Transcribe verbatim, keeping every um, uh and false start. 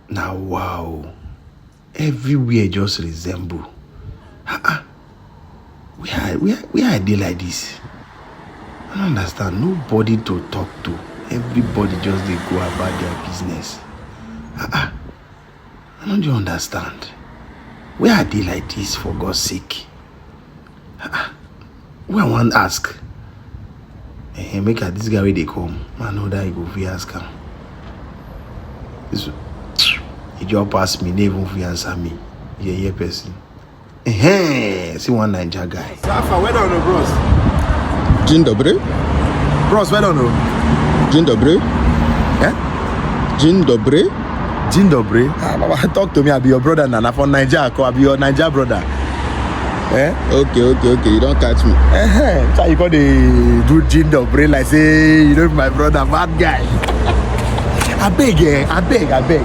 Now, wow. Everywhere just resemble. Ah, ah. Where I, where, where I dey like this? I don't understand. Nobody to talk to. Everybody just dey go about their business. Ah, ah. I don't dey understand. Where I dey like this, for God's sake? Ah, ah. Who I wan ask? Eh, make I, this guy wey dey come, I know that he go fit ask am. This, he just pass me, no even fit answer me. Yeye person. Eh, see one Naija guy. Safa, well done, bros. Dzień dobry. Bros, well done. Dzień dobry. Eh? Dzień dobry. Dzień dobry. Ah, Baba, talk to me. I be your brother, Nana. From Naija, I be your Naija brother. Eh? Okay, okay, okay. You don't catch me. Eh, so you call the do dzień dobry like say you know my brother, bad guy. I beg, eh? I beg, I beg.